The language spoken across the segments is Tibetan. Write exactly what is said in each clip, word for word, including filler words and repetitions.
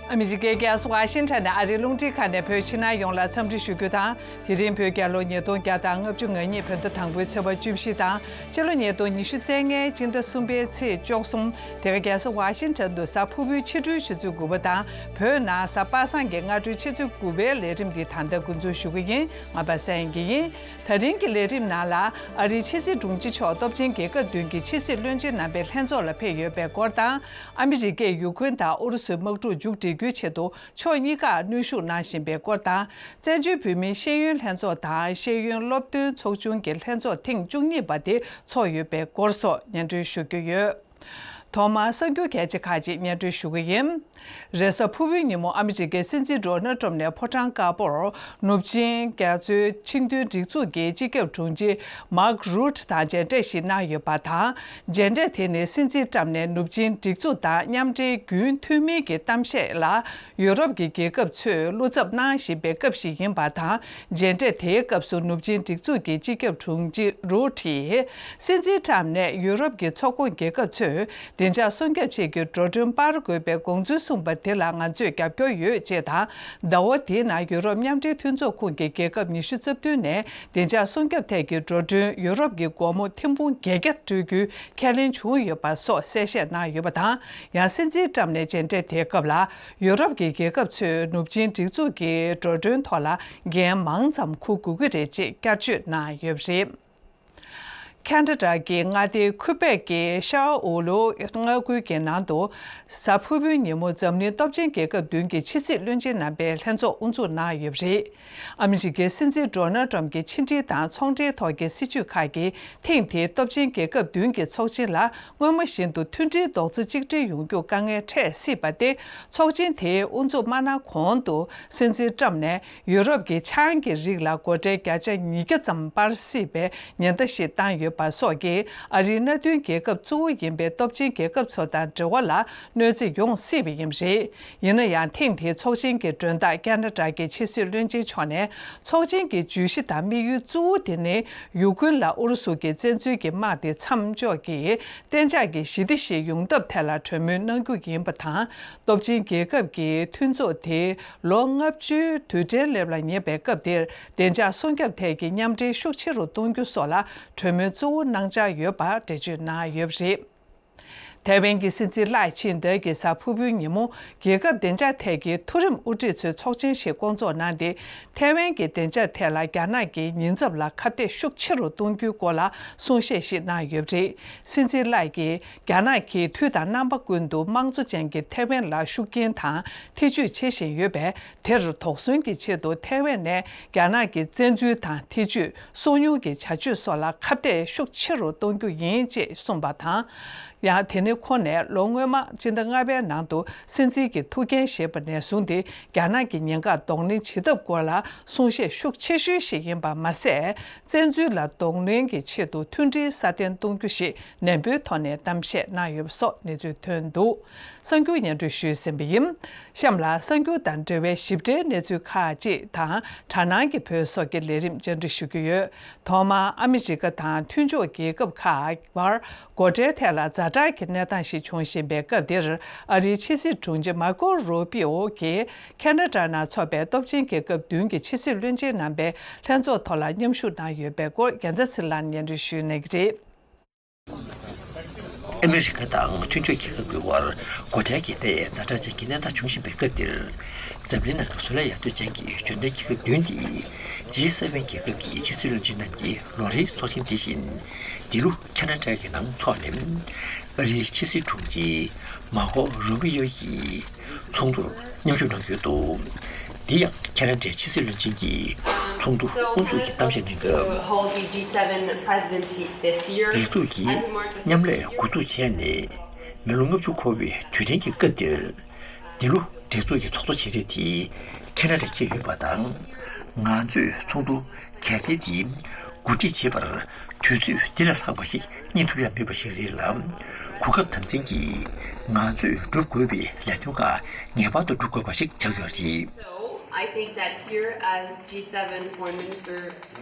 ཨ་མི་རི་ཀའི་རྒྱལ་ས་ཝ་ཤིང་ཊོན་ནས་ཨ་རིའི་རླུང་འཕྲིན་ཁང་ནས་བོད་ཕྱི་ནང་ཡོངས་ལ་འཚམས་འདྲི་ཞུ་རྒྱུ་དང་། དེ་རིང་བོད་རྒྱལ་ལོ་ཉིས་སྟོང་བརྒྱ་དང་ལྔ་བཅུ་ང་གཉིས་བོད་ཟླ་དང་པོའི་ཚེས་པ་བཅུ་བཞི་དང་། ཕྱི་ལོ་ཉིས་སྟོང་ཉི་ཤུ་རྩ་ལྔའི་སྤྱི་ཟླ་གསུམ་པའི་ཚེས་བཅུ་གསུམ། དེ་ག་རྒྱལ་ས་ཝ་ཤིང་ཊོན་དུ་གཟའ་ཕུར་བུའི་ཕྱི་དྲོའི་ཆུ་ཚོད་དགུ་པ་དང་། བོད་ནང་གཟའ་པ་སངས་ཀྱི་སྔ་དྲོའི་ཆུ་ཚོད་དགུ་པའི་ལས་རིམ་འདི་ད་ལྟ་འགོ་འཛུགས་ཞུ་གི་ཡིན། ང་པ་སངས་ཡིན་གྱི་ཡིན། ད་རིང་གི་ལས་རིམ་ནང་ལ། ཨ་རིའི་ཕྱི་སྲིད་དྲུང་ཆེ་མཆོག་སྟོབས་ཆེན་རྒྱལ་ཁབ་བདུན་གྱི་ཕྱི་སྲིད་བློན་ཆེན་རྣམ་པའི་ལྷན་ཚོགས་ལ་ཕེབས་ཡོད་པའི་སྐོར་དང་། ཨ་མི་རི་ཀས་ཡུ་ཁུན་དང་ཨུ་རུ་སུའི་དམག་འཁྲུག་མཇུག་སྒྲིལ་རྒྱུའི་ཆེད་དུ་ཕྱོགས་གཉིས་ཀར་གནོན་ཤུགས་གནང་བཞིན་པའི་སྐོར་དང་། བཙན་བྱོལ་བོད་མིའི་ཤེས་ཡོན་ལྷན་ཚོགས་དང་ཤེས་ཡོན་སློབ་སྟོན་ཚོགས་ཆུང་གི་ལྷན་ཚོགས་ཐེངས་བཅུ་གཉིས་པ་དེ་ཚོགས་ཡོད་པའི་སྐོར་སོགས་སྙན་སྒྲོན་ཞུ་རྒྱུ་ཡོད། ཐོག་མར་གསར་འགྱུར་གལ་ཆེ་ཁག་ཅིག་སྙན་སྒྲོན་ཞུ་གི་ཡིན། རེས་གཟའ་ཕུར་བུའི་ཉིན་མོ་ཨ་མི་རི་ཀའི་སྲིད་འཛིན་ཌོ་ནལ་ཊམ་ནས་ཕོ་བྲང་དཀར་པོར་ནུབ་ཆིངས་རྒྱ་མཚོའི་ཆིངས་དོན་སྒྲིག་འཛུགས་ཀྱི་སྤྱི་ཁྱབ་དྲུང་ཆེ་མཱག་རུད་དང་མཇལ་འཕྲད་ཞིག་གནང་ཡོད་པ་དང་། མཇལ་འཕྲད་དེ་ནི་སྲིད་འཛིན་ཊམ་ནས་ནུབ་ཆིངས་སྒྲིག་འཛུགས་དང་མཉམ་འབྲེལ་རྒྱུན་མཐུད་མིན་གྱི་གཏམ་བཤད་ལ་ཡུ་རོབ་ཀྱི་རྒྱལ་ཁབ་ཚོས་བློ་འཚབ་གནང་བཞིན་པའི་སྐབས་ཤིག་ཡིན་པ་དང་། མཇལ་འཕྲད་དེའི་སྐབས་སུ་ནུབ་ཆིངས་སྒྲིག་འཛུགས་ཀྱི་སྤྱི་ཁྱབ་དྲུང་ཆེ་རུ་ཁྲིས་སྲིད་འཛིན་ཊམ་ནས་ཡུ་རོབ་ཀྱི་ཚོགས་ཁོངས་རྒྱལ་ཁབ་ཚོས་བདེ་འཇགས་སྲུང་སྐྱོབ་ཆེད་ཀྱི་འགྲོ་གྲོན་སྤར་དགོས་པའི་དགོངས་ཚུལ་གསུངས་པ་དེ་ལ་ང་ཚོས་རྒྱབ་སྐྱོར་ཡོད་ཅེས་དང་། ཟླ་བ་འདིའི་ནང་ཡུ་རོབ་མཉམ་འབྲེལ་མཐུན་ཚོགས་ཁོངས་ཀྱི་རྒྱལ་ཁབ་ཉི་ཤུ་རྩ་བདུན་ནས་བདེ་འཇགས་སྲུང་སྐྱོབ་ཐད་ཀྱི་འགྲོ་གྲོན་ཡུ་རོབ་ཀྱི་སྒོར་མོ་ཐེར་འབུམ་བརྒྱད་བརྒྱ་སྤྲོད་རྒྱུའི་ཁས་ལེན་བྱུང་ཡོད་པ་སོགས་གསལ་བཤད་གནང་ཡོད་པ་དང་། ཡང་སྲིད་འཛིན་ཊམ་ནས་མཇལ་འཕྲད་དེའི་སྐབས་ལ། ཡུ་རོབ་ཀྱི་རྒྱལ་ཁབ་ཚོས་ནུབ་ཆིངས་སྒྲིག་འཛུགས་ཀྱི་འགྲོ་གྲོན་ཐོག་ལ་འགན་མང་ཙམ་འཁུར་དགོས་ཀྱི་རེད་ཅེས་བསྐྱར་བརྗོད་གནང་ཡོད་པ་རེད། ཁ་ན་ཌ་གི་མངའ་སྡེ་ཁུ་པེག་གི་ཤའོ་ཨུ་ལུའུ་མངའ་ཁུལ་གྱི་ནང་དུ། གཟའ་ཕུར་བུའི་ཉིན་མོ་འཛམ་གླིང་སྟོབས་ཆེན་རྒྱལ་ཁབ་བདུན་གྱི་ཕྱི་སྲིད་བློན་ཆེན་རྣམ་པའི་ལྷན་ཚོགས་དབུ་འཛུགས་གནང་ཡོད་པ་རེད། ཨ་མི་རི་ཀའི་སྲིད་འཛིན་ཌོ་ནལ་ཊམ་གྱི་ཕྱི་འབྲེལ་དང་ཚོང་འབྲེལ་ཐོག་གི་སྲིད་བྱུས་ཁག་གིས་ཐེངས་འདིའི་སྟོབས་ཆེན་རྒྱལ་ཁབ་བདུན་གྱི་ཚོགས་ཆེན་ལ། སྔོན་མ་བཞིན་དུ་མཐུན་སྒྲིལ་རྡོག་རྩ་གཅིག་སྒྲིལ་ཡོང་རྒྱུར་དཀའ་ངལ་འཕྲད་སྲིད་པ་སྟེ། ཚོགས་ཆེན་དེའི་དབུ་འཛུགས་མ་གནང་གོང་དུ་སྲིད་འཛིན་ཊམ་ནས་ཡུ་རོབ་ཀྱི་ཆང་གི་རིགས་ལ་སྒོ་ཁྲལ་བརྒྱ་ཆ་ཉིས་བརྒྱ་ཙམ་སྤར་སྲིད་པའི་ཉེན་བརྡ་ཞིག་བཏང་ཡོད་པ་སོགས་ཀྱིས་ཨ་རིའི་མནའ་མཐུན་རྒྱལ་ཁབ་གཙོ་བོ་ཡིན་པའི་སྟོབས་ཆེན་རྒྱལ་ཁབ་ཚོ་དང་འབྲེལ་བ་ལ་གནོད་འཚེ་ཡོང་སྲིད་པ་ཡིན་པ་རེད། ཡིན་ན་ཡང་ཐེངས་འདིའི་ཚོགས་ཆེན་གྱི་མགྲོན་བདག་ཁ་ན་ཌ་གི་ཕྱི་སྲིད་བློན་ཆེན་མཆོག་ནས་ཚོགས་ཆེན་གྱི་བརྗོད་གཞི་དང་དམིགས་ཡུལ་གཙོ་བོ་དེ་ནི། ཡུ་ཀུན་ལ་ཨུ་རུ་སུ་གྱི་བཙན་འཛུལ་གྱི་དམག་དེ་མཚམས་འཇོག་གིས་གཏན་འཇགས་ཀྱི་ཞི་བདེ་ཞིག་ཡོང་ཐབས་ཐད་ལ་གྲོས་མོལ་གནང་རྒྱུ་ཡིན་པ་དང་། སྟོབས་ཆེན་རྒྱལ་ཁབ་ཀྱི་མཐུན་ཚོགས་དེ་ལོ་ལྔ་བཅུའི་དུས་དྲན་སླེབས་ལ་ཉེ་བའི་སྐབས་དེར་བདེ་འཇགས་སྲུང་སྐྱོབ་ཐད་ཀྱི་མཉམ་འབྲེལ་ཤུགས་ཆེ་རུ་གཏོང་རྒྱུ་སོགས་ལ་གྲོས་མོལ་གཙོ་བོ་གནང་འཆར་ཡོད་པ་འགྲེལ་བརྗོད་གནང་ཡོད་པ་རེད། ཐའེ་ཝན་གྱི་སྲིད་འཛིན་ལའེ་ཆིང་ཏེ་གིས་གཟའ་ཕུར་བུའི་ཉིན་མོ་རྒྱལ་ཁབ་བདེ་འཇགས་ཐད་ཀྱི་མཐོ་རིམ་དབུ་ཁྲིད་ཚོའི་ཚོགས་ཆེན་ཞིག་བསྐོང་ཚོགས་གནང་སྟེ། ཐའེ་ཝན་གྱི་བདེ་འཇགས་ཐད་ལ་རྒྱ་ནག་གི་ཉེན་ཚབས་ལ་ཁ་གཏད་ཤུགས་ཆེ་རུ་གཏོང་རྒྱུའི་སྐོར་ལ་གསུང་བཤད་ཞིག་གནང་ཡོད་པ་རེད། སྲིད་འཛིན་ལའེ་ཀྱིས་རྒྱ་ནག་གིས་དུས་དང་རྣམ་པ་ཀུན་ཏུ་དམངས་གཙོ་ཅན་གྱི་ཐའེ་ཝན་ལ་ཤུགས་རྐྱེན་དང་ཐེ་ཇུས་བྱེད་བཞིན་ཡོད་པས། དེར་དོགས་ཟོན་གྱི་ཆེད་དུ་ཐའེ་ཝན་ནས་རྒྱ་ནག་གི་བཙན་འཛུལ་དང་ཐེ་ཇུས། སོ་ཉུལ་གྱི་བྱ་སྤྱོད་སོགས་ལ་ཁ་གཏད་ཤུགས་ཆེ་རུ་གཏོང་རྒྱུ་ཡིན་ཅེས་གསུངས་པ་དང་། ཡང་དེ་ནི་ཁོང་ནས་ལོ་སྔོན་མ་སྤྱི་ཟླ་ལྔ་པའི་ནང་དུ་སྲིད་འཛིན་གྱི་ཐུགས་འགན་བཞེས་པ་ནས་བཟུང་སྟེ། རྒྱ་ནག་གི་ཉེན་ཁ་གདོང་ལེན་བྱེད་ཐབས་སྐོར་ལ་གསུང་བཤད་ཤུགས་ཆེ་ཤོས་ཤིག་ཡིན་པ་མ་ཟད། བཙན་འཛུལ་ལ་གདོང་ལེན་གྱི་ཆེད་དུ་མཐུན་སྒྲིལ་སྲ་བརྟན་གཏོང་རྒྱུ་ཞིག་ནན་པོའི་ཐོག་ནས་གཏམ་བཤད་གནང་ཡོད་པ་སོགས་གནས་ཚུལ་ཐོན་འདུག་གསར་འགྱུར་སྙན་སྒྲོན་ཞུས་ཟིན་པ་ཡིན། གཤམ་ལ་གསར་འགྱུར་དང་འབྲེལ་བའི་ཞིབ་ཕྲའི་གནས་ཚུལ་ཁག་ཅིག་དང་། དྲ་སྣང་གི་བོད་སོགས་ཀྱི་ལས་རིམ་བཅར་འདྲི་ཞུ་རྒྱུ་ཡོད། ཐོག་མར་ཨ་མི་རི་ཀ་དང་མཐུན་ཕྱོགས་རྒྱལ་ཁབ་ཁག་བར་སྒོ་ཁྲལ་ཐད་ལ་ཛ་དྲག་གི་གནས་སྟངས་ཤིག་འབྱུང་བཞིན་པའི་སྐབས་འདིར། ཨ་རིའི་ཕྱི་སྲིད་དྲུང་ཆེ་མར་ཀོ་རུ་པི་ཨོ་གིས་ཁ་ན་ཌ་ནང་འཚོགས་པའི་སྟོབས་ཆེན་རྒྱལ་ཁབ་བདུན་གྱི་ཕྱི་སྲིད་བློན་ཆེན་རྣམ་པའི་ལྷན་ཚོགས་ཐོག་ལ་མཉམ་ཞུགས་གནང་ཡོད་པའི་སྐོར། རྒྱལ་མཚན་ཚེ་རིང་ལགས་ནས་སྙན་སྒྲོན་ཞུ་གནང་གི་རེད། ཨ་མི་རི་ཀ་དང་མཐུན་ཕྱོགས་རྒྱལ་ཁབ་ཀྱི་དབར་སྒོ་ཁྲལ་གྱི་ཐད་ཛ་དྲག་ཅན་གྱི་གནས་སྟངས་འབྱུང་བཞིན་པའི་སྐབས་འདིར། འཛམ་གླིང་ནང་གི་བཟོ་ལས་ཡར་ཐོན་ཅན་གྱི་འབྱོར་ལྡན་རྒྱལ་ཁབ་བདུན་ཏེ། ཇི་སེ་ཝེན་རྒྱལ་ཁབ་ཀྱི་ཕྱི་སྲིད་བློན་ཆེན་རྣམས་ཀྱི་ལོ་རེའི་ཚོགས་ཆེན་དེ་བཞིན་འདི་ལོ་ཁ་ན་ཌ་གི་ནང་འཚོགས་ནས། ཨ་རིའི་ཕྱི་སྲིད་དྲུང་ཆེ་མར་ཀོ་རུ་པི་ཨོ་ཡིས་ཚོགས་འདུར་མཉམ་ཞུགས་གནང་ཡོད་འདུག་འདི་ཡང་ཁ་ན་ཌའི་ཕྱི་སྲིད་བློན་ཆེན་གྱིས་ཚོགས་འདུ་དབུ་འཛུགས་ཀྱི་གཏམ་བཤད་གནང་སྐབས། སྒྲིག་འཛུགས་ཀྱིས་མཉམ་ལས་འགོ་འཛུགས་བྱས་ནས་མི་ལོ་ལྔ་བཅུ་འཁོར་བའི་དུས་དྲན་གྱི་སྐབས་འདིར། འདི་ལོ་སྒྲིག་འཛུགས་ཀྱི་ཚོགས་གཙོ་བྱེད་རིང་དེ་ཁ་ན་ཌ་འཁེལ་ཡོད་པ་དང་། ང་ཚོས་ཚོགས་འདུ་གལ་ཆེ་འདི་གོ་སྒྲིག་བྱེད་པར་དུས་ཚོད་འདི་ལས་ལྷག་པ་ཞིག་རྙེད་ཐུབ་ཡ་མེད་པ་ཞིག་རེད་ལ། གོ་སྐབས་དམ་འཛིན་གྱིས་ང་ཚོས་སྒྲུབ་དགོས་པའི་ལས་དོན་ཁག་ངེས་པར་དུ་སྒྲུབ་དགོས་པ་ཞིག་ཆགས་ཡོད་རེད། So, I think that here as G seven foreign minister,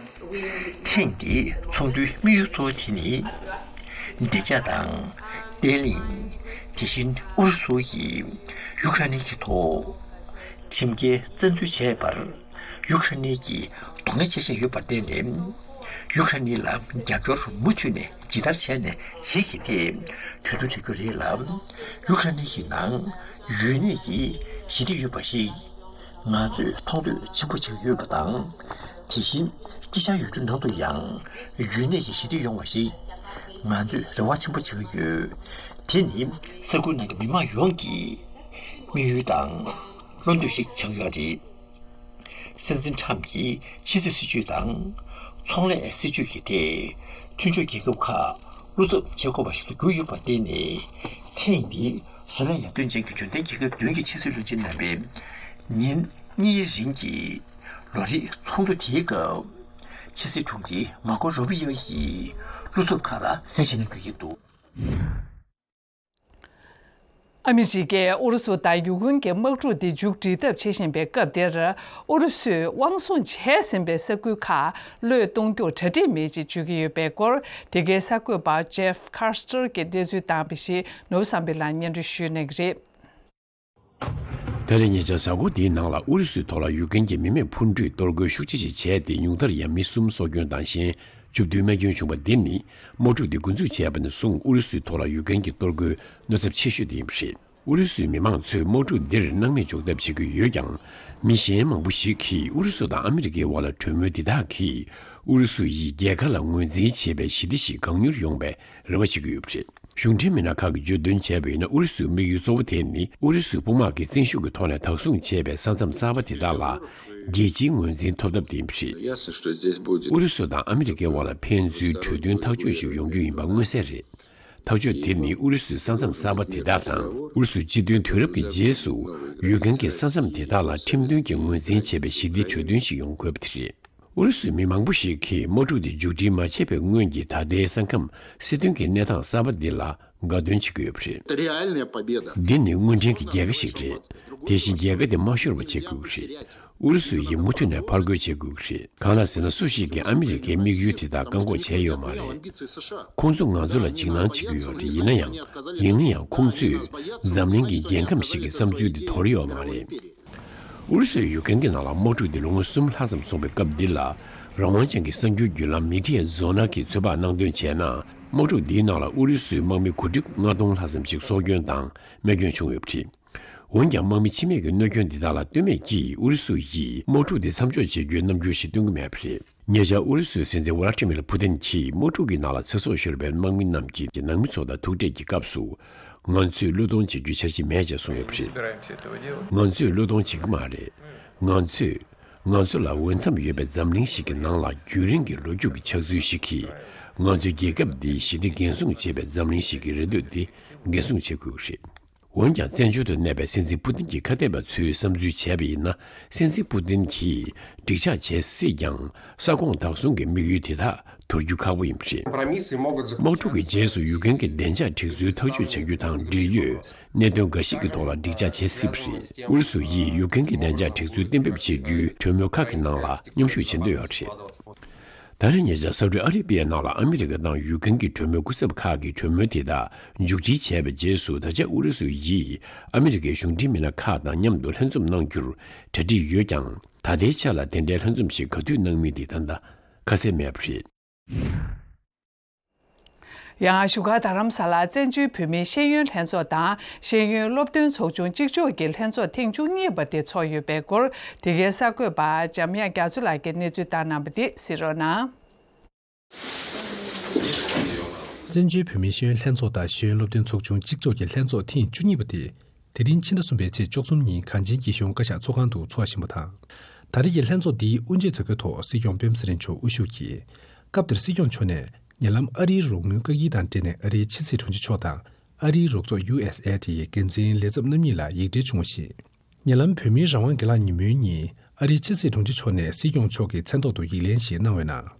we ཐེངས་འདིའི་ཚོགས་འདུའི་དམིགས་ཡུལ་གཙོ་བོ་དེ་ནི། བདེ་འཇགས་དང་། བརྟན་ལྷིང་། དེ་བཞིན་ཨུ་རུ་སུ་ཡིས་ཡུ་ཀེ་རེན་གྱི་ཐོག་ཁྲིམས་འགལ་བཙན་འཛུལ་བྱས་པར་ཡུ་ཀེ་རེན་གྱིས་དོགས་གནས་བྱེད་བཞིན་ཡོད་པར་བརྟེན་ནས། ཡུ་ཀེ་རེན་ལ་རྒྱབ་སྐྱོར་མུ་མཐུད་ནས་ཇི་ལྟར་བྱས་ནས་བྱེད་ཀྱི་ཐད་གྲོས་བསྡུར་བྱ་རྒྱུ་རེད་ལ། ཡུ་ཀེ་རེན་གྱི་ནང་ཡུལ་གནས་ཀྱི་ཞི་བདེ་ཡོད་པ་ཞིག་ང་ཚོས་མཐོང་འདོད་ཆེན་པོ་བྱེད་ཀྱི་ཡོད་པ་དང་། དེ་བཞིན་དཀྱིལ་ཤར་ཡུལ་གྲུ་ནང་དུ་ཡང་ཡུལ་གནས་ཀྱི་ཞི་བདེ་ཡོང་བ་ཞིག་ང་ཚོས་རེ་བ་ཆེན་པོ་བྱེད་ཀྱི་ཡོད། དེ་ནི་ས་ཁུལ་ནང་གི་མི་མང་ཡོངས་ཀྱི་དམིགས་ཡུལ་དང་བློ་འདོད་ཞིག་ཆགས་ཡོད་རེད། སྲིད་འཛིན་ཁྲམ་གྱིས་ཕྱི་སྲིད་སྲིད་ཇུས་དང་ཚོང་ལས་སྲིད་ཇུས་ཀྱི་ཐད་མཐུན་ཕྱོགས་རྒྱལ་ཁབ་ཁག་བློ་འཚབ་བྱེད་དགོས་པ་ཞིག་ཏུ་གྱུར་ཡོད་པར་བརྟེན་ནས། ཐེངས་འདིའི་བཟོ་ལས་ཡར་ཐོན་ཅན་གྱི་འབྱོར་ལྡན་རྒྱལ་ཁབ་བདུན་གྱི་ཕྱི་སྲིད་བློན་ཆེན་རྣམ་པས་ཉིན་གཉིས་རིང་གི་ལོ་རེའི་ཚོགས་འདུ་དེའི་སྐབས། ཕྱི་སྲིད་དྲུང་ཆེ་མར་ཀོ་རུ་པི་ཡོ་ཡིས་བློ་འཚབ་ཁག་ལ་གསལ་བཤད་གནང་རྒྱུ་ཡིན་འདུག། ཨ་མི་རི་ཀས་ཨུ་རུ་སུ་དང་ཡུ་ཀེ་རེན་གྱི་དམག་འཁྲུག་འདི་མཇུག་སྒྲིལ་ཐབས་བྱེད་བཞིན་པའི་སྐབས་འདིར། ཨུ་རུ་སུས་དབང་བཟུང་བྱས་ཟིན་པའི་ས་ཁུལ་ཁག་བློས་གཏོང་རྒྱུར་གྲ་སྒྲིག་མེད་ཅེས་བརྗོད་ཀྱི་ཡོད་པའི་སྐོར། དེ་གའི་གསར་འགོད་པ་ཇེབ་ཁར་སི་ཏར་གྱིས་གནས་ཚུལ་བཏང་བ་ཞིག་ནོར་བུ་བསམ་འཕེལ་ལགས་སྙན་སྒྲོན་ཞུ་གནང་གི་རེད། ད་རེས་ཉེ་ཆར་གཟའ་འཁོར་འདིའི་ནང་ལ་ཨུ་རུ་སུའི་ཐོག་ལ་ཡུ་ཀེ་རེན་གྱི་མི་མེད་འཕུར་འགྲུལ་གཏོར་རྒོལ་ཤུགས་ཆེ་ཞིག་བྱས་ཏེ། ཉུང་མཐར་ཡང་མི་གསུམ་སྲོག་སྐྱོན་དང་གཞན་བཅུ་བདུན་རྨས་སྐྱོན་བྱུང་བ་འདི་ནི། དམག་འཁྲུག་འདི་འགོ་འཛུགས་བྱས་པ་ནས་བཟུང་ཨུ་རུ་སུའི་ཐོག་ལ་ཡུ་ཀེ་རེན་གྱི་གཏོར་རྒོལ་གནོད་ཚབས་ཆེ་ཤོས་དེ་ཡིན་པ་རེད། ཨུ་རུ་སུའི་མི་མང་ཚོས་དམག་འཁྲུག་འདིར་སྣང་མེད་འཇོག་ཐབས་བྱེད་ཀྱི་ཡོད་ཀྱང་། མི་གཞན་མང་པོ་ཞིག་གིས་ཨུ་རུ་སུ་དང་ཨ་མི་རི་ཀའི་དབར་ལ་གྲོས་མོལ་འདི་དག་གིས་ཨུ་རུ་སུ་ཡིས་རྒྱལ་ཁབ་ལ་ངོས་འཛིན་བྱེད་པའི་ཞི་བདེ་ཞིག་གང་མྱུར་ཡོང་བའི་རེ་བ་བྱེད་ཀྱི་ཡོད་པ་རེད། གཞུང་འབྲེལ་མི་སྣ་ཁག་གིས་བརྗོད་དོན་བྱས་པ་ཡིན་ན། ཨུ་རུ་སུའི་དམིགས་ཡུལ་གཙོ་བོ་དེ་ནི་ཨུ་རུ་སུའི་དཔུང་དམག་གིས་བཙན་ཤུགས་ཀྱི་ཐོག་ནས་བདག་བཟུང་བྱས་པའི་ས་མཚམས་གསར་པ་དེ་དག་ལ་རྒྱལ་སྤྱིའི་ངོས་འཛིན་ཐོབ་ཐབས་དེ་ཡིན་པ་རེད། ཨུ་རུ་སུ་དང་ཨ་མི་རི་ཀའི་དབར་ལ་ཕན་ཚུན་གྲོས་མཐུན་ཐག་གཅོད་ཞིག་ཡོང་རྒྱུ་ཡིན་པ་མངོན་གསལ་རེད། ཐག་གཅོད་དེ་ནི་ཨུ་རུ་སུའི་ས་མཚམས་གསར་པ་དེ་དག་དང་། ཨུ་རུ་སུའི་སྤྱི་མཐུན་དུས་རབས་ཀྱི་རྗེས་སུ་ཡུ་ཀེ་རེན་གྱི་ས་མཚམས་དེ་དག་ལ་ཁྲིམས་མཐུན་གྱིས་ངོས་འཛིན་བྱས་པའི་ཞི་བདེའི་གྲོས་མཐུན་ཞིག་ཡོང་དགོས་པ་དེ་རེད། ཨུ་རུ་སུའི་མི་མང་པོ་ཞིག་གིས་དམག་འཁྲུག་འདི་མཇུག་སྒྲིལ་མ་བྱས་པའི་སྔོན་གྱི་ད་ལྟའི་ས་ཁམས་སྲིད་དོན་གྱི་གནས་སྟངས་གསར་པ་འདི་ལ་དགའ་སྟོན་བྱེད་ཀྱི་ཡོད་པ་རེད། Реальная победа. འདི་ནི་དངོས་འབྲེལ་གྱི་རྒྱལ་ཁ་ཞིག་རེད། དེ་བཞིན་རྒྱལ་ཁ་དེ་མ་ཤོར་བ་བྱེད་དགོས་ཀྱི་རེད། ཨུ་རུ་སུ་ཡིས་མུ་མཐུད་ནས་ཕར་རྒོལ་བྱེད་དགོས་ཀྱི་རེད། གང་ལགས་ཟེར་ན། སུ་ཞིག་གིས་ཨ་མི་རི་ཀའི་དམིགས་ཡུལ་དེ་དག་བཀག་འགོག་བྱས་ཡོད་མ་རེད། ཁོང་ཚོ་ང་ཚོ་ལ་འཇིགས་སྣང་བྱེད་ཀྱི་ཡོད་རེད། ཡིན་ན་ཡང་། ཡིན་ན་ཡང་ཁོང་ཚོས་འཛམ་གླིང་གི་རྒྱལ་ཁམས་ཤིག་གི་བསམ་ཚུལ་དེ་དོར་ཡོད་མ་རེད། ཨུ་རུ་སུས་ཡུ་ཀེ་རེན་གྱི་ནང་ལ་དམག་འཁྲུག་འདི་ལོ་ངོ་གསུམ་ལྷག་ཙམ་སོང་བའི་སྐབས་འདི་ལ། རང་དབང་ཅན་གྱི་གསར་འགྱུར་བརྒྱུད་ལམ་མི་ཌི་ཡ་ཛོ་ན་གིས་ཚོད་དཔག་གནང་དོན་བྱས་ན། དམག་འཁྲུག་འདིའི་ནང་ལ་ཨུ་རུ་སུའི་དམག་མི་གོ་སྒྲིག་ལྔ་སྟོང་ལྷག་ཙམ་ཞིག་སྲོག་སྐྱོན་དང་རྨས་སྐྱོན་བྱུང་ཡོད་པ་རེད། འོན་ཀྱང་། དམག་མི་འཆི་རྨས་ཀྱི་གནོད་སྐྱོན་འདི་དག་ལ་ལྟོས་མེད་ཀྱིས་ཨུ་རུ་སུ་ཡིས་དམག་འཁྲུག་འདི་མཚམས་འཇོག་བྱེད་རྒྱུའི་རྣམ་འགྱུར་ཞིག་སྟོན་གྱི་མེད་པ་རེད། ཉེ་ཆར་ཨུ་རུ་སུའི་སྲིད་འཛིན་ཝ་ལ་ཏི་མིར་ཕུ་ཏིན་གྱིས་དམག་འཁྲུག་གི་ནང་ལ་ཚེ་སྲོག་ཤོར་བའི་དམག་མི་རྣམས་ཀྱི་ནང་མི་ཚོ་དང་ཐུག་འཕྲད་ཀྱི་སྐབས་སུ། ང་ཚོས་བློས་གཏོང་བྱེད་རྒྱུའི་འཆར་གཞི་མེད་ཅེས་གསུངས་ཡོད་པ་རེད། ང་ཚོས་བློས་གཏོང་བྱེད་ཀྱི་མ་རེད། ང་ཚོས། ང་ཚོ་ལ་འོས་འཚམ་ཡོད་པའི་འཛམ་གླིང་ཞིག་གི་ནང་ལ་རྒྱུན་རིང་གི་ལོ་རྒྱུས་ཀྱི་ཆགས་ཚུལ་ཞིག་གིས། ང་ཚོའི་རྒྱལ་ཁབ་འདིའི་ཞི་བདེ་འགན་སྲུང་བྱེད་པའི་འཛམ་གླིང་ཞིག་གི་རེ་འདོད་འདི་འགན་སྲུང་བྱེད་དགོས་ཀྱི་རེད། འོན་ཀྱང་། བཙན་བྱོལ་དུ་གནས་པའི་སྲིད་འཛིན་པུ་ཏིན་གྱི་ཁ་གཏད་པ་ཚོའི་བསམ་ཚུལ་བྱས་པ་ཡིན་ན། སྲིད་འཛིན་པུ་ཏིན་གྱིས་འགྲིག་ཆགས་བྱེད་སྲིད་ཀྱང་། ས་ཁོངས་བདག་བཟུང་གི་དམིགས་ཡུལ་དེ་དག་དོར་རྒྱུ་ཁག་པོ་ཡིན་པ་རེད། དམག་འཁྲུག་གི་རྗེས་སུ་ཡུ་ཀེ་རེན་གྱི་བདེ་འཇགས་སྒྲིག་འཛུགས་ཐག་གཅོད་བྱ་རྒྱུ་དང་འབྲེལ་ཡོད་གནད་དོན་འགའ་ཞིག་གི་ཐོག་ལ་འགྲིག་ཆགས་བྱེད་སྲིད་པ་རེད། ཨུ་རུ་སུ་ཡིས་ཡུ་ཀེ་རེན་གྱི་བདེ་འཇགས་སྒྲིག་འཛུགས་གཏན་འབེབས་བྱེད་རྒྱུའི་གྲོས་མོལ་ཁག་གི་ནང་ལ་མཉམ་ཞུགས་བྱེད་འདོད་ཡོད་པ་རེད། ད་རེས་ཉེ་ཆར་ས་ཨུ་ཌི་ཨ་རེ་བྷི་ཡའི་ནང་ལ་ཨ་མི་རི་ཀ་དང་ཡུ་ཀེ་རེན་གྱི་གྲོས་མོལ་སྐུ་ཚབ་ཁག་གིས་གྲོས་མོལ་དེ་དག་མཇུག་སྒྲིལ་བྱས་པའི་རྗེས་སུ། ད་ཆ་ཨུ་རུ་སུ་ཡིས་ཨ་མི་རི་ཀའི་གཞུང་འབྲེལ་མི་སྣ་ཁག་དང་མཉམ་དུ་ལྷན་འཛོམས་གནང་རྒྱུར་གྲ་སྒྲིག་ཡོད་ཀྱང་། ད་ལྟའི་ཆ་ལ་དེ་འདྲའི་ལྷན་འཛོམས་ཤིག་ག་དུས་གནང་མིན་དེ་ད་ལྟ་ཁ་གསལ་མེད་པ་རེད། ཡང་བཞུགས་སྒར་རྡ་རམ་ས་ལར་བཙན་བྱོལ་བོད་མིའི་ཤེས་ཡོན་ལྷན་ཚོགས་དང་ཤེས་ཡོན་སློབ་སྟོན་ཚོགས་ཆུང་གཅིག་ལྕོགས་ཀྱི་ལྷན་ཚོགས་ཐེངས་བཅུ་གཉིས་པ་དེ་ཚོགས་ཡོད་པའི་སྐོར། དེ་གའི་གསར་འགོད་པ་འཇམ་དབྱངས་རྒྱ་མཚོ་ལགས་ཀྱིས་གནས་ཚུལ་བཏང་གནང་བ་དེ་གཟིགས་རོགས་གནང་། བཙན་བྱོལ་བོད་མིའི་ཤེས་ཡོན་ལྷན་ཚོགས་དང་ཤེས་ཡོན་སློབ་སྟོན་ཚོགས་ཆུང་གཅིག་ལྕོགས་ཀྱི་ལྷན་ཚོགས་ཐེངས་བཅུ་གཉིས་པ་དེ། དེ་རིང་ཕྱི་ཟླ་གསུམ་པའི་ཚེས་བཅུ་གསུམ་ཉིན་གངས་ཅན་སྐྱིད་གཤོངས་བཀའ་ཤག་ཚོགས་ཁང་དུ་ཚོགས་བཞིན་པ་དང་། ད་རེས་ཀྱི་ལྷན་ཚོགས་འདིའི་དབུ་འབྱེད་མཛད་སྒོའི་ཐོག་སྲིད་སྐྱོང་སྤེན་པ་ཚེ་རིང་མཆོག་དབུ་བཞུགས་ཀྱིས། སྐབས་དེར་སྲིད་སྐྱོང་མཆོག་ནས་ཉེ་ལམ་ཨ་རིའི་རོགས་དངུལ་བཀག་སྐྱིལ་དང་འབྲེལ་ནས་ཨ་རིའི་ཕྱི་སྲིད་དྲུང་ཆེ་མཆོག་དང་། ཨ་རིའི་རོགས་ཚོགས་ཡུ་ཨེས་ཨེ་ཌི་ཡི་འགན་འཛིན་ལས་ཚབ་རྣམ་གཉིས་ལ་ཡིག་འབྲེལ་བྱུང་བ་རེད། ཉེ་ལམ་བོད་མིའི་རང་དབང་སྒེར་ལངས་ཉིན་མོའི་ཉིན། ཨ་རིའི་ཕྱི་སྲིད་དྲུང་ཆེ་མཆོག་ནས་སྲིད་སྐྱོང་མཆོག་གི་མཚན་ཐོག་ཏུ་ཡིག་ལན་ཞིག་གནང་བའི་ནང་།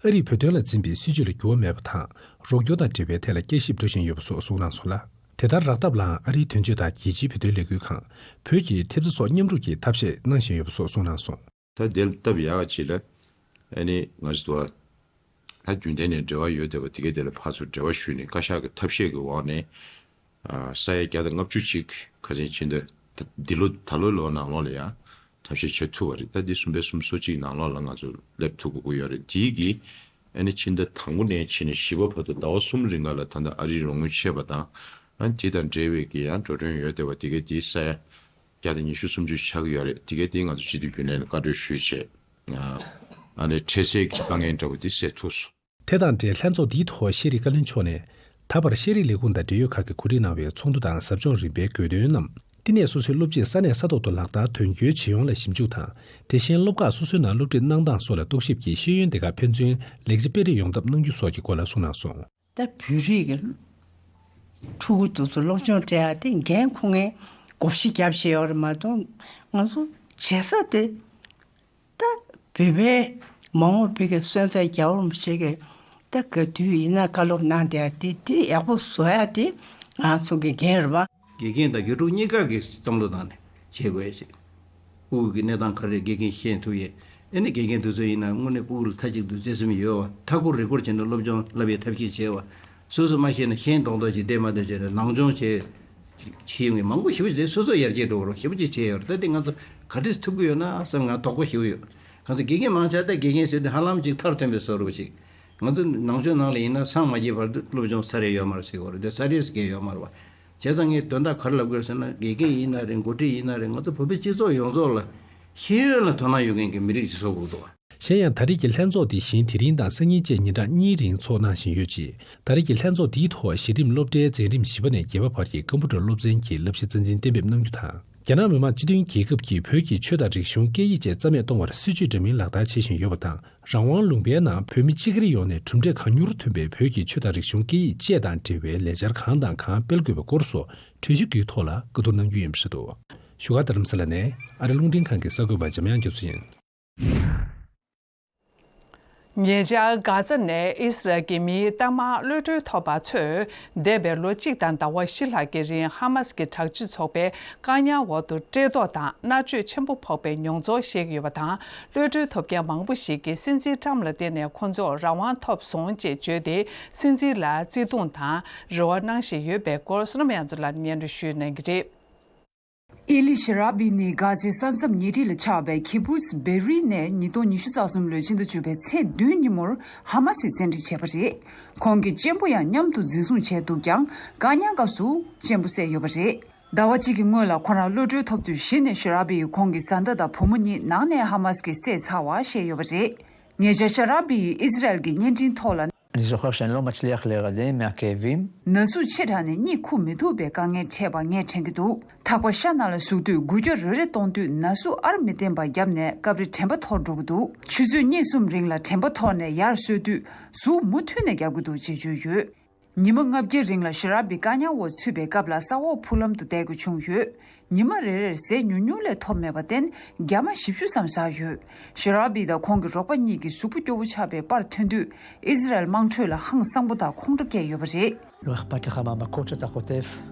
ཨ་རིས་བོད་དོན་ལ་འཛིན་པའི་སྲིད་བྱུས་ལ་འགྱུར་བ་མེད་པ་དང་། རོགས་སྐྱོར་དང་འབྲེལ་བའི་ཐད་ལ་དཔྱད་ཞིབ་འགྲོ་བཞིན་ཡོད་པ་སོགས་གསུངས་གནང་སོང་ལ། དེ་ལྟར་རག་ཐབས་ལའང་ཨ་རིའི་དོན་གཅོད་དང་རྒྱལ་སྤྱིའི་བོད་དོན་ལས་འགུལ་ཁང་། བོད་ཀྱི་ཐེབས་རྩ་སོགས་མཉམ་རུབ་ཀྱིས་ཐབས་ཤེས་གནང་བཞིན་ཡོད་པ་སོགས་གསུངས་གནང་སོང་། ད་དེ་ལ་སྟབས་ཡག་ཅིག་ལ། ཨ་ནི་ང་ཚོ་ད་རྒྱུན་ལྡན་ནས་འབྲེལ་བ་ཡོད་བསྡད་པ་དེ་གའི་དེ་ལ་ཕར་ཚུར་འབྲེལ་བ་ཞུས་ནས། བཀའ་ཤག་གི་ཐབས་ཤེས་ཀྱི་འོག་ནས། ས་ཡ་བརྒྱ་དང་ལྔ་བཅུ་ཅིག་ཁ་སང་ཕྱི་ཟླ་ད་འདི་ལོ་ད་ལོའི་ལོ་ནང་ལོགས་ལ་ཡང་ཐབས་ཤེས་བྱེད་ཐུབ་པ་རེད། ད་འདི་གསུམ་པའི་གསུམ་སོ་གཅིག་ནང་ལོགས་ལ་ང་ཚོ་སླེབས་ཐུབ་དགོས་ཀྱི་ཡོད་རེད། དེའི་གི་ཨ་ནི་ཕྱི་ཟླ་དང་པོ་ནས་ཕྱིན་ནས་བཞི་པ་བར་དུ་ཟླ་བ་གསུམ་རིང་ག་ལ་ད་ལྟ་ཨ་རིའི་རོགས་དངུལ་ཆད་པ་དང་། ཨ་ནི་དེ་དང་འབྲེལ་བའི་གི་ཡང་འགྲོ་གྲོན་ཡོད་བསྡད་པ་དེ་གའི་དེའི་ས་ཡ་བརྒྱ་དང་ཉི་ཤུ་སུམ་ཅུ་ཆགས་ཀྱི་ཡོད་རེད། དེ་གའི་དེ་ང་ཚོ་སྤྱི་འཐུས་རྒྱུན་ལས་ལ་བཀའ་འཁྲོལ་ཞུས་བྱས། ཨ་ནི་འཕྲལ་སེལ་གྱི་དཀའ་ངལ་འདྲ་བོ་དེ་སེལ་ཐུབ་སོང་། དེ་དང་འབྲེལ་ལྷན་ཚོགས་འདིའི་ཐོག་ཤེས་རིག་བཀའ་བློན་མཆོག་ནས། ད་བར་ཤེས་རིག་ལས་ཁུངས་དང་འབྲེལ་ཡོད་ཁག་གིས་གོ་སྒྲིག་གནང་བའི་ཚོགས་འདུ་དང་ཟབ་སྦྱོང་རིམ་པའི་དགོས་འདུན་རྣམས། བསྟི་གནས་སོ་སོའི་སློབ་སྤྱིས་ས་གནས་ས་ཐོག་ཏུ་ལག་བསྟར་དོན་འཁྱོལ་བྱེད་ཡོང་ལ་ཞིབ་འཇུག་དང་། དེ་བཞིན་སློབ་ཁག་སོ་སོའི་ནང་སློབ་ཁྲིད་གནང་སྟངས་སོགས་ལ་རྟོག་ཞིབ་ཀྱིས་ཤེས་ཡོན་སྡེ་ཁག་ཕན་ཚུན་ལེགས་ཆ་སྤེལ་རེས་ཡོང་ཐབས་གནང་རྒྱུ་སོགས་ཀྱི་སྐོར་ལ་གསུངས་གནང་སོང་། ད་བོད་རིགས་ཀྱི་ཕྲུ་གུ་དེ་ཚོ་སློབ་སྦྱོང་སྤྲད་ཡ་དེ་འགན་ཁུར་མཁན་བགོ་བཤའ་རྒྱབ་བཞག་ཡོད་རེད་མ་གཏོགས། ང་ཚོ་བྱེད་ས་དེ་ད་བོད་པའི་མ་འོངས་པའི་གི་སོན་རྩ་རྒྱལ་བ་རིན་པོ་ཆེ་གི་ད་ག་དུས་ཡིན་ན་བཀའ་སློབ་གནང་བསྡད་ཡ་དེ་དེ་ཡག་པོ་བཟོ་ཡ་དེ་ང་ཚོ་གི་འགན་རེད་པ། དགེ་རྒན་དང་ཡུལ་གྲུ་གཉིས་ཀ་གི་བསམ་བློ་བཏང་ནས་བྱེད་དགོས་ཡ་ཅིག་ཕྲུ་གུ་གི་གནས་སྟངས་ག་རེ་དགེ་རྒན་ཤེས་ཐུབ་ཡས། ཨེ་ནི་དགེ་རྒན་དེ་ཚོ་ཡིན་ན་དངོས་གནས་ཕྲུ་གུ་ལ་མཐའ་གཅིག་ཏུ་བརྩེ་སེམས་ཡོད་པ། མཐའ་འཁོར་རི་འཁོར་བྱས་ནས་སློབ་སྦྱོང་བསླབ་ཡས་ཐབས་ཤེས་བྱས་པ། སོ་སོ་མ་ཤེས་ན་ཤེས་མདོག་མདོག་ཅིག་བསྡད་མ་བསྡད་བྱས་ནས་ནང་སྦྱོང་བྱས་བྱེད་ཡོང་གི་མང་པོ་ཞེ་པོ་ཅིག་རེད། སོ་སོ་ཡར་རྒྱས་འགྲོ་གི་རོགས་ཞེ་པོ་ཅིག་བྱས་ཡོད་རེད། ད་དེ་ང་ཚོ་ག་འདྲས་ཐུབ་ཀྱི་ཡོད་ན་བསམ་ང་དོགས་པ་ཞེ་པོ་ཡོད། གང་ཟེར་དགེ་རྒན་མང་ཆེ་ད་དགེ་རྒན་ཟེར་དུས་ཧ་ལམ་ཅིག་མཐར་ཐོན་པའི་བཟོ་འདྲ་ཅིག་ང་ཚོ་ནང་ཆོས་ནང་ལ་ཡིན་ན་སངས་མ་རྒྱས་བར་དུ་སློབ་སྦྱོང་ཚར་ཡས་ཡོད་མ་རེད་ཟེར་གྱི་ཡོད་རེད། དེ་ཚར་ཡས་ཟེར་མཁན་ཡོད་མ་རེད་པ། བྱས་ཙང་ངས་དོན་དག་ག་རེ་ལབ་དགོས་ཟེར་ན། དགེ་རྒན་ཡིན་ན་རེད། འགོ་ཁྲིད་ཡིན་ན་རེད། ང་ཚོ་བོད་པའི་སྤྱི་ཚོགས་ཡོངས་རྫོགས་ལ་ཤེས་ཡོན་ལ་དོ་སྣང་ཡོད་མཁན་གྱི་མི་རིགས་ཅིག་བཟོ་དགོས་འདུག་པ། གཞན་ཡང་ད་རེས་ཀྱི་ལྷན་ཚོགས་འདི་བཞིན་དེ་རིང་དང་སང་ཉིན་བཅས་ཉིན་གྲངས་གཉིས་རིང་ཚོགས་གནང་བཞིན་ཡོད་ཅིང་། ད་རེས་ཀྱི་ལྷན་ཚོགས་འདིའི་ཐོག་གཞི་རིམ་སློབ་གྲྭའི་འཛིན་རིམ་བཞི་པ་ནས་བརྒྱད་པ་བར་གྱི་ཀམ་པུ་ཊར་སློབ་ཚན་གྱི་བསླབ་གཞི་རྩ་འཛིན་གཏན་འབེབས་གནང་རྒྱུ་དང་། རྒྱ་ནག་མི་དམངས་སྤྱི་མཐུན་རྒྱལ་ཁབ་ཀྱིས་བོད་ཀྱི་ཆོས་དང་རིག་གཞུང་སྐད་ཡིག་བཅས་རྩ་མེད་གཏོང་བར་སྲིད་ཇུས་འདྲ་མིན་ལག་བསྟར་བྱེད་བཞིན་ཡོད་པ་དང་། རང་དབང་ལུང་པའི་ནང་བོད་མི་སྤྱི་སྒེར་ཡོངས་ནས་གྲུབ་འབྲས་གང་མྱུར་ཐོན་པའི་བོད་ཀྱི་ཆོས་དང་རིག་གཞུང་སྐད་ཡིག་བཅས་དང་འབྲེལ་བའི་ལས་འཆར་གང་དང་གང་སྤེལ་དགོས་པའི་སྐོར་སོགས་གྲོས་གཞི་བརྒྱུད་ཐོག་ལ་བཀའ་བསྡུར་གནང་རྒྱུ་ཡིན་པ་རེད་འདུག། བཞུགས་སྒར་རྡ་རམ་ས་ལ་ནས་ཨ་རི་རླུང་འཕྲིན་ཁང་གི་གསར་འགོད་པ་འཇམ་དབྱངས་རྒྱ་མཚོ་ཡིན། ཉེ་ཆར་གྷ་ཛ་ནས་ཨིས་རལ་གྱི་མིའི་གཏའ་མར་གློད་གྲོལ་ཐོབ་པ་ཚོས་འདས་པའི་ལོ་གཅིག་དང་ཟླ་བ་བཞི་ལྷག་གི་རིང་ཧ་མ་སི་གི་དྲག་སྤྱོད་ཚོགས་པའི་བཀག་ཉར་འོག་ཏུ་བཀྲེས་ལྟོགས་དང་མནར་གཅོད་ཆེན་པོ་ཕོག་པའི་མྱོང་ཚོར་བཤད་ཀྱི་ཡོད་པ་དང་། གློད་གྲོལ་ཐོབ་མཁན་མང་པོ་ཞིག་གིས་སྲིད་འཛིན་ཊམ་ལ་བརྟེན་ནས་ཁོང་ཚོར་རང་དབང་ཐོབ་སོང་ཅེས་བརྗོད་དེ། སྲིད་འཛིན་ལ་བརྩི་མཐོང་དང་རེ་བ་གནང་བཞིན་ཡོད་པའི་སྐོར་བསོད་ནམས་དབྱངས་མཚོ་ལགས་ནས་སྙན་སྒྲོན་ཞུ་གནང་གི་རེད། ཨེ་ལི་ཤི་ར་བི་ནི་གྷ་ཛའི་ས་མཚམས་ཉེ་འཁྲིས་ལ་ཆགས་པའི་ཁི་བུས་བེ་རི་ནས་ཉིས་སྟོང་ཉི་ཤུ་རྩ་གསུམ་ལོའི་ཕྱི་ཟླ་བཅུ་པའི་ཚེས་བདུན་ཉིན་མོར་ཧ་མ་སིས་བཙན་ཁྲིད་བྱས་པ་རེད། ཁོང་གི་གཅེན་པོ་ཡང་མཉམ་དུ་འཛིན་བཟུང་བྱས་འདུག་ཀྱང་། བཀག་ཉར་སྐབས་སུ་གཅེན་པོ་བསད་ཡོད་པ་རེད། ཟླ་བ་གཅིག་གི་སྔོན་ལ་ཁོ་རང་གློད་གྲོལ་ཐོབ་དུས་གཞི་ནས་ཤི་ར་བི་ཡིས་ཁོང་གི་བཟའ་ཟླ་དང་བུ་མོ་གཉིས་ནང་ནས་ཧ་མ་སི་གིས་བསད་ཚར་བ་བཤད་ཡོད་པ་རེད། ཉེ་ཆར་ཤི་ར་བི་ཡིས་ཨི་ཟི་རལ་གྱི་བརྙན་འཕྲིན་ཐོག་ལ། אני זוכר שאני לא מצליח להירדם מהכאבים. ན་ཟུག་ཆེ་དྲགས་ནས་གཉིད་ཁུག་མི་ཐུབ་པའི་དཀའ་ངལ་འཕྲད་པ་ངས་དྲན་གྱི་འདུག། ཐག་པ་ཤ་ནང་ལ་ཟུག་དུས་འགུལ་སྐྱོད་རེ་རེ་གཏོང་དུས་ན་ཟུག་ཨར་མི་བརྟན་པ་བརྒྱབ་ནས་སྐབས་རེ་དྲན་པ་འཐོར་འགྲོ་གི་འདུག། ཆུ་ཚོད་གཉིས་གསུམ་རིང་ལ་དྲན་པ་འཐོར་ནས་ཡར་གསོ་དུས་ཟུག་མུ་མཐུད་ནས་བརྒྱབ་ཀྱི་འདུག་ཅེས་བརྗོད་ཡོད། ཉི་མ་ལྔ་བརྒྱའི་རིང་ལ་ཤི་ར་བི་བཀག་ཉར་འོག་ཚུད་པའི་སྐབས་ལ་ས་འོག་ཕུག་ལམ་དུ་བསྡད་དགོས་བྱུང་ཡོད། ཉི་མ་རེ་རེར་ཟས་ཉུང་ཉུང་ལས་ཐོབ་མེད་པར་བརྟེན། རྒྱ་མ་བཞི་བཅུ་ཙམ་ཟ་ཡོད། ཤི་ར་བི་དང་ཁོང་གི་རོགས་པ་གཉིས་ཀྱིས་གཟུགས་པོ་སྐྱོ་བོ་ཆགས་པའི་པར་ཐོན་དུས། ཨི་ཟི་རལ་དམངས་ཁྲོད་ལ་ཧང་སངས་པོ་དང་ཁོང་ཁྲོ་སྐྱེས་ཡོད་པ་རེད། לא אכפת לך מהמכות שאתה חוטף?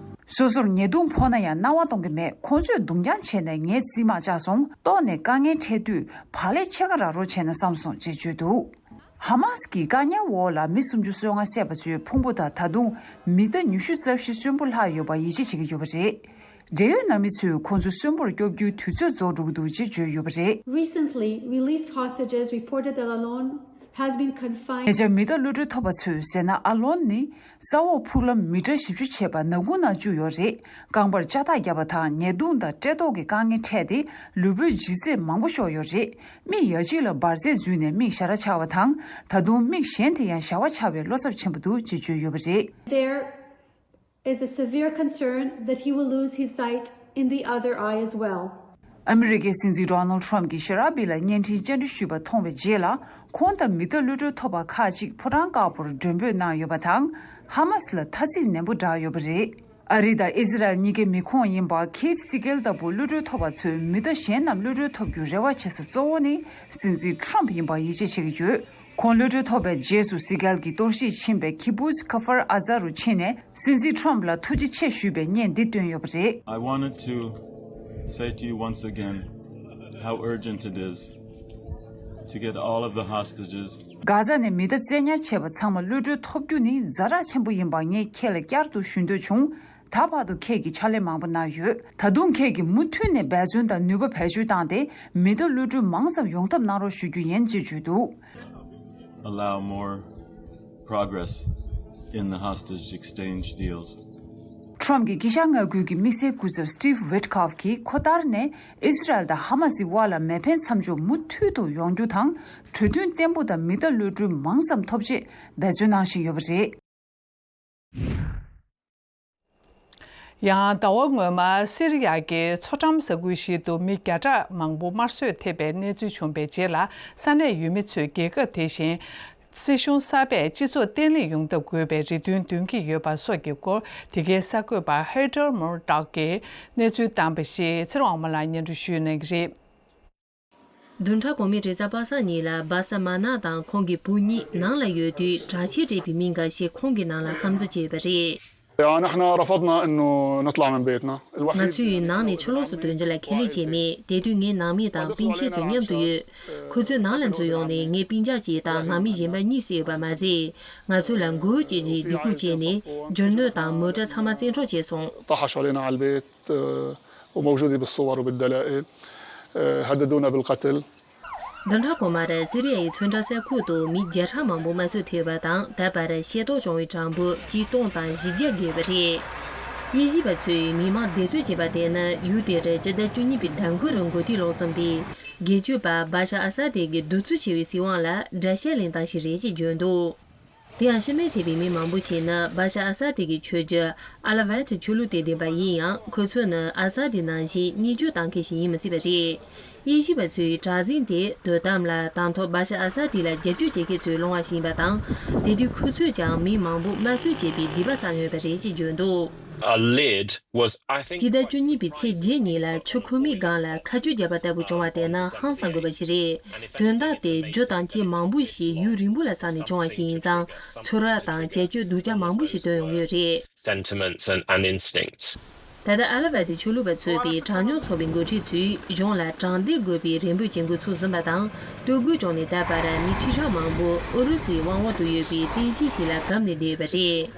སོ་སོར་ཉེས་རྡུང་ཕོག་ན་ཡང་རྣ་བ་གཏོང་གི་མེད། ཁོང་ཚོས་རྡུང་རྐྱང་བྱས་ནས་ངའི་རྩིབ་མར་བཅག་སོང་། ལྟོགས་ནས་དཀའ་ངལ་འཕྲད་དུས་བག་ལེབ་ཕྱེད་ཀ་རག་རོགས་བྱས་ན་བསམ་སོང་ཅེས་བརྗོད་འདུག། ཧ་མ་སི་གི་བཀག་ཉར་འོག་ལ་མི་སུམ་ཅུ་སོ་ལྔ་བསད་པ་ཚོའི་ཕུང་པོ་དང་ད་དུང་མི་གཏའ་ཉི་ཤུ་རྩ་བཞི་གསོན་པོ་ལྷག་ཡོད་པ་ཡིད་ཆེས་བྱེད་ཀྱི་ཡོད་པ་རེད། འབྲེལ་ཡོད་ནང་མི་ཚོས་ཁོང་ཚོ་གསོན་པོར་སྐྱོབ་རྒྱུའི་དུས་ཚོད་རྫོགས་འགྲོ་གི་འདུག་ཅེས་བརྗོད་ཡོད་པ་རེད། Recently, released hostages reported that Alon has been confined. ཉེ་ཆར་མི་གཏའ་གློད་གྲོལ་ཐོབ་པ་ཚོས་ཟེར་ན། ཨ་ལོན་ནི་ས་འོག་ཕུག་ལམ་མི་ཊར་བཞི་བཅུ་ཕྱེད་པ་ནག་ཁུང་ནང་བཅུག་ཡོད་རེད། རྐང་པར་ལྕགས་ཐག་བརྒྱབ་པ་དང་། ཉེས་རྡུང་དང་བཀྲེས་ལྟོགས་ཀྱི་དཀའ་ངལ་འཕྲད་དེ། ལུས་པོའི་ལྗིད་ཚད་མང་པོ་ཤོར་ཡོད་རེད། མིག་ཡ་གཅིག་ལ་འབར་རྫས་འཛུལ་ནས་མིག་ཞ་ར་ཆག་པ་དང་། ད་དུང་མིག་གཞན་དེ་ཡང་ཞ་བ་ཆག་པའི་བློ་འཚབ་ཆེན་པོ་འདུག་ཅེས་བརྗོད་ཡོད་པ་རེད། There is a severe concern that he will lose his sight in the other eye as well. ཨ་མི་རི་ཀའི་སྲིད་འཛིན་ཌོ་ནལ་ཊམ་གྱིས་ཤི་ར་བི་ལ་བརྙན་འཕྲིན་བཅར་འདྲི་ཞུས་པ་མཐོང་བའི་རྗེས་ལ། ཁོང་དང་མི་གཏའ་གློད་གྲོལ་ཐོབ་པ་ཁག་ཅིག་ཕོ་བྲང་དཀར་པོར་མགྲོན་འབོད་གནང་ཡོད་པ་དང་། ཧ་མ་སི་ལ་ཐ་ཚིག་ནན་པོ་བསྒྲགས་ཡོད་པ་རེད། ཨ་རི་དང་ཨི་ཟི་རལ་གཉིས་ཀའི་མི་ཁོངས་ཡིན་པ་ཁེ་ཐི་སི་གེལ་ལྟ་བུ་གློད་གྲོལ་ཐོབ་པ་ཚོས་མི་གཏའ་གཞན་རྣམས་གློད་གྲོལ་ཐོབ་རྒྱུར་རེ་བ་བྱེད་ས་གཙོ་བོ་ནི་སྲིད་འཛིན་ཊམ་ཡིན་པ་ཡིད་ཆེས་བྱེད་ཀྱི་ཡོད། ཁོང་གློད་གྲོལ་ཐོབ་པའི་རྗེས་སུ་སི་གེལ་གྱིས་གཏོར་བཤིག་ཕྱིན་པའི་ཁི་བུས་ཁ་ཧྥར་ཨ་ཛ་རུ་ཕྱིན་ནས། སྲིད་འཛིན་ཊམ་ལ་ཐུགས་རྗེ་ཆེ་ཞུས་པའི་བརྙན་འདི་བཏོན་ཡོད་པ་རེད། I wanted to say to you once again how urgent it is to get all of the hostages. གྷ་ཛ་ནས་མི་གཏའ་བཙན་ཉར་བྱས་པ་ཚང་མ་གློད་གྲོལ་ཐོབ་རྒྱུ་ནི་ཛ་དྲག་ཆེན་པོ་ཡིན་པ་ངས་ཁྱེད་ལ་བསྐྱར་དུ་ཞུ་འདོད་བྱུང་། ད་བར་དུ་ཁྱེད་ཀྱིས་ཕྱག་ལས་མང་པོ་གནང་ཡོད། ད་དུང་ཁྱེད་ཀྱིས་མུ་མཐུད་ནས་འབད་བརྩོན་དང་ནུས་པ་བེད་སྤྱོད་བཏང་སྟེ། མི་གཏའ་གློད་གྲོལ་མང་ཙམ་ཡོང་ཐབས་གནང་རོགས་ཞུ་རྒྱུ་ཡིན་ཅེས་བརྗོད་འདུག Allow more progress in the hostage exchange deals. ཁྲོམ་གྱི་དཀྱིལ་ཤར་མངའ་ཁུལ་གྱི་དམིགས་བསལ་སྐུ་ཚབ་Steve Witkoff གྱིས་ཁོ་ལྟར་ནས་ཨི་སི་རལ་དང་ཧ་མ་སི་དབར་ལ་མེ་འཕེན་མཚམས་འཇོག་མུ་མཐུད་དུ་ཡོང་རྒྱུ་དང་། གྲོས་མཐུན་བརྟན་པོ་དང་མི་གཏའ་གློད་གྲོལ་མང་ཙམ་ཐོབ་ཆེད་འབད་བརྩོན་གནང་བཞིན་ཡོད་པ་རེད། ཡང་ཟླ་བ་སྔོན་མ་སི་རི་ཡ་གི་མཚོ་འགྲམ་ས་ཁུལ་ཞིག་ཏུ་མི་བརྒྱ་ཕྲག་མང་པོ་དམར་གསོད་ཐེབས་པའི་གནས་ཚུལ་བྱུང་བའི་རྗེས་ལ། ས་གནས་ཡུལ་མི་ཚོས་རྒྱལ་ཁབ་དེ་བཞིན་སྲིད་གཞུང་གསར་པས་སྤྱི་ཚོགས་བརྟན་ལྷིང་ཡོང་ཐབས་དགོས་པའི་རེ་འདུན་འདོན་གྱི་ཡོད་པ་སོགས་ཀྱི་སྐོར། དེ་གའི་གསར་འགོད་པ་Heather Murdoch གིས་གནས་ཚུལ་བཏང་པ་ཞིག་ཚེ་རིང་དབང་མོ་ལགས་སྙན་སྒྲོན་ཞུ་གནང་གི་རེད། བདུན་ཕྲག་གོང་མའི་རེས་གཟའ་པ་སངས་ཉིན་ལ་སྦ་ས་མ་ན་དང་ཁོང་གི་བུ་གཉིས་ནང་ལ་ཡོད་དུས། དྲག་ཆས་སྤྲས་པའི་མི་འགའ་ཞིག་ཁོང་གི་ནང་ལ་འཐབ་འཛིང་བྱས་པ་རེད། نحن رفضنا إنه نطلع من بيتنا. ང་ཚོས་ནང་ནས་ཕྱི་ལོགས་སུ་ཐོན་རྒྱུ་ལ་ཁས་ལེན་བྱས་མེད། དེ་དུས་ངའི་ནང་མི་དང་སྤུན་མཆེད་ཚོ་མཉམ་དུ་ཡོད། ཁོ་ཚོས་ནང་ལ་འཛུལ་ཡོང་ནས་ངའི་སྤུན་ཀྱག་གཅིག་དང་ནང་མི་གཞན་པ་གཉིས་བསད་ཡོད་པ་མ་ཟད། ང་ཚོ་ལ་མགོ་བོ་བཅད་རྗེས་སྡིགས་སྐུལ་བྱས་ནས་རྒྱུ་ནོར་དང་མོ་ཊ་ཚང་མ་བཙན་འཕྲོག་བྱས་སོང་། طاحشوا علينا على البيت، آه، وموجودة بالصور وبالدلائل. آه، هددونا بالقتل. བདུན་ཕྲག་གོང་མར་སི་རི་ཡའི་མཚོ་འགྲམ་ས་ཁུལ་དུ་མི་བརྒྱ་ཕྲག་མང་པོ་དམར་གསོད་ཐེབས་པ་དང་། ད་བར་ཤེས་རྟོགས་བྱུང་བའི་གྲངས་འབོར་ཆིག་སྟོང་དང་བཞི་བརྒྱ་བརྒལ་བ་རེད། དབྱེ་ཞིབ་པ་ཚོས་མི་མང་སྡེབ་གསོད་བྱས་པ་དེ་ནི་ཡུལ་དེར་སྤྱི་ཟླ་བཅུ་གཉིས་པའི་ཟླ་མགོ་རུ་འགོ་ཁྲིད་ལོག་ཟིན་པའི་སྒེར་གཅོད་པ་བ་ཤ་ཨ་ས་དེ་གི་གདུག་རྩུབ་ཆེ་བའི་སྲིད་དབང་ལ་དགྲ་ཤ་ལེན་སྟངས་ཤིག་རེད་ཅེས་བརྗོད་འདུག་དེ་ཡང་ཤི་རྨས་ཐེབས་པའི་མི་མང་པོ་ཞིག་ནི་བ་ཤ་ཨ་ས་དེ་གི་ཆོས་རྒྱུད་ཨ་ལ་ཝེ་ཏི་ཆོས་ལུགས་དང་ལྡན་པ་ཡིན་ཡང་། ཁོ་ཚོ་ནི་ཨ་ས་དེ་ནང་བཞིན་བརྙས་བཅོས་བཏང་མཁན་ཞིག་ཡིན་མི་སྲིད་པ་རེད། དབྱེ་ཞིབ་པ་ཚོས་དྲག་འཛིང་དེ་དོ་དམ་ལ་དང་ཐོག་བ་ཤ་ཨ་ས་དེ་ལ་རྒྱབ་སྐྱོར་བྱེད་མཁན་ཚོའི་སློབ་མ་ཞིག་ཡིན་པ་དང་། དེ་དུས་ཁོ་ཚོས་ཀྱང་མི་མང་པོ་དམར་གསོད་བྱས་པའི་སྡིག་པ་བསགས་ཡོད་པ་རེད་ཅེས་བརྗོད་འདུག A lid was, I think, སྤྱི་ཟླ་བཅུ་གཉིས་པའི་ཚེས་བརྒྱད་ཉིན་ལ་ཆུ་ཁོལ་མའི་སྒང་ལ་མཁའ་སྤྱོད་བརྒྱབ་པ་ལྟ་བུ་བྱུང་བ་དེ་ནི་ཧང་སང་དགོས་པ་ཞིག་རེད། དོན་དག་དེ་རྒྱུ་དང་རྐྱེན་མང་པོ་ཞིག་ཡུན་རིང་པོ་ལ་བསགས་ནས་བྱུང་བ་ཞིག་ཡིན་ཙང་། ཚོར་བ་དང་བྱ་སྤྱོད་སྡུག་ཅག་མང་པོ་ཞིག་སྟོན་ཡོང་གི་ཡོད་རེད། Sentiments and, and instincts. ད་ལྟ་ཨ་ལ་ཝེ་ཏི་ཆོས་ལུགས་པ་ཚོས་པའི་གྲངས་ཉུང་ཚོགས་པའི་འགོ་ཁྲིད་ཚོས་གཞུང་ལ་དྲང་བདེན་དགོས་པའི་རེ་འབོད་བྱེད་འགོ་ཚུགས་ཟིན་པ་དང་། སྟོད་རྒོལ་བྱུང་ནས་ད་བར་མི་ཁྲི་ཕྲག་མང་པོ་ཨུ་རུ་སུའི་དབང་འོག་ཏུ་ཡོད་པའི་རྟེན་གཞི་ཞིག་ལ་བརྒབ་ནས་བསྡད་ཡོད་པ་རེད།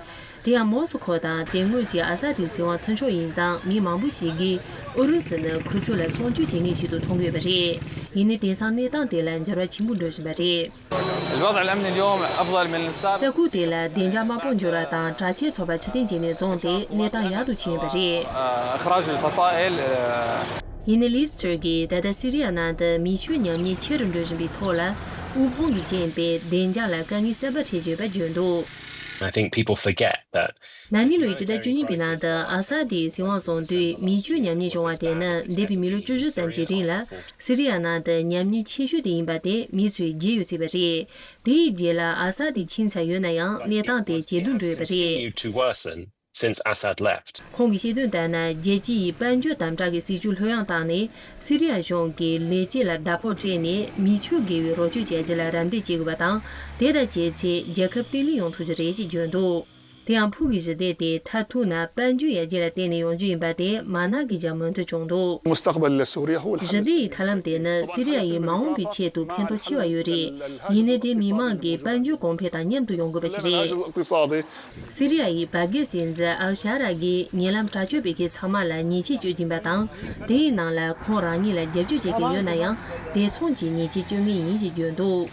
དེ་ཡང་མོ་སི་ཁོ་དང་དེ་སྔོན་གྱི་ཨ་ས་དེའི་སྲིད་དབང་མཐུན་ཕྱོགས་ཡིན་ཙང་། མི་མང་པོ་ཞིག་གིས་ཨུ་རུ་སུ་ནི་ཁོ་ཚོ་ལ་སྲུང་སྐྱོབ་བྱེད་མཁན་ཞིག་ཏུ་མཐོང་གི་ཡོད་པ་རེད། ཡིན་ནའི་དེང་སང་གནས་སྟངས་དེ་ལ་འགྱུར་བ་ཆེན་པོ་འགྲོ་བཞིན་པ་རེད། الوضع الأمني اليوم أفضل من السابق. ས་ཁུལ་དེ་ལ་བདེ་འཇགས་དམག་དཔུང་འབྱོར་བ་དང་། དྲག་ཆས་ཚོགས་པ་ཕྱིར་འཐེན་བྱས་ནས་བཟུང་སྟེ་གནས་སྟངས་ཡག་ཏུ་ཕྱིན་ཡོད་པ་རེད། آه، إخراج الفصائل، آه. ཡིན་ནའི་ལིས་ཐར་གྱིས་ད་ལྟ་སི་རི་ཡ་ནང་དུ་མི་ཆོས་ཉམས་ཉེས་ཆེ་རུ་འགྲོ་བཞིན་པའི་ཐོག་ལ། དབུལ་ཕོངས་ཀྱི་རྐྱེན་པས་བདེ་འཇགས་ལ་དཀའ་ངལ་གསར་པ་འཕྲད་བཞིན་ཡོད་པ་བརྗོད་འདུག I think people forget that. ན་ནིང་ལོའི་སྤྱི་ཟླ་བཅུ་གཉིས་པའི་ནང་དུ་ཨ་ས་དེའི་སྲིད་དབང་བཟུང་དུས་མི་ཆོས་ཉམས་ཉེས་བྱུང་བ་དེ་ནི་འདས་པའི་མི་ལོ་བཅུ་བཞི་ཙམ་གྱི་རིང་ལ་སི་རི་ཡ་ནང་དུ་ཉམས་ཉེས་ཆེ་ཤོས་དེ་ཡིན་པ་དེ་མི་ཚོས་བརྗེད་ཡོད་སྲིད་པ་རེད། དེའི་རྗེས་ལ་ཨ་ས་དེ་ཕྱིན་ཚར་ཡོད་ན་ཡང་། གནས་སྟངས་དེ་ཇེ་སྡུག་འགྲོ་ཡོད་པ་རེད། Continue to worsen since Assad left. ཁོང་གིས་བཤད་དོན་ལྟར་ན། རྒྱལ་སྤྱིའི་དཔལ་འབྱོར་དམ་དྲག་གི་སྲིད་བྱུས་ལྷོད་ཡངས་བཏང་ནས། སི་རི་ཡ་གཞུང་གིས་ལས་བྱེད་ལ་ཟླ་ཕོགས་སྤྲད་ནས། མི་ཆོས་དགེ་བའི་རོགས་སྐྱོར་བྱ་རྒྱུ་ལ་རམ་འདེགས་བྱེད་དགོས་པ་དང་། དེ་ལྟར་བྱས་ཚེ་རྒྱལ་ཁབ་བརྟན་ལྷིང་ཡོང་ཐུབ་ཀྱི་རེད་ཅེས་བརྗོད་འདུག་དེ་ཡང་ཕུགས་ཀྱི་ཞི་བདེ་དེ་མཐར་ཐུག་ན་དཔལ་འབྱོར་ཡར་རྒྱས་ལ་བརྟེན་ནས་ཡོང་རྒྱུ་ཡིན་པ་དེ་མ་ནག་གིས་ཀྱང་མོས་མཐུན་བྱུང་འདུག المستقبل لسوريا هو الحل. ཞི་བདེ་ཡི་ཐབས་ལམ་དེ་ནི་སི་རི་ཡ་ཡི་མ་འོངས་པའི་ཆེད་དུ་ཕན་ཐོགས་ཆེ་བ་ཡོད་རེད། ཡིན་ནའི་དེ་མི་མང་གི་དཔལ་འབྱོར་གོང་འཕེལ་དང་མཉམ་དུ་ཡོང་དགོས་པ་ཞིག་རེད། الاقتصادي. སི་རི་ཡ་ཡི་བར་བརྒལ་སྲིད་འཛིན་ཨལ་ཤ་ར་གིས་ཉེ་ལམ་དྲག་སྤྱོད་སྤེལ་མཁན་ཚང་མ་ལ་ཉེས་ཆད་གཅོད་ཀྱིན་པ་དང་། དེའི་ནང་ལ་ཁོང་རང་ཉིད་ལ་རྒྱབ་སྐྱོར་བྱེད་མཁན་ཡོད་ན་ཡང་། དེ་མཚུངས་ཀྱི་ཉེས་ཆད་གཅོད་ངེས་ཡིན་ཞེས་བརྗོད་འདུག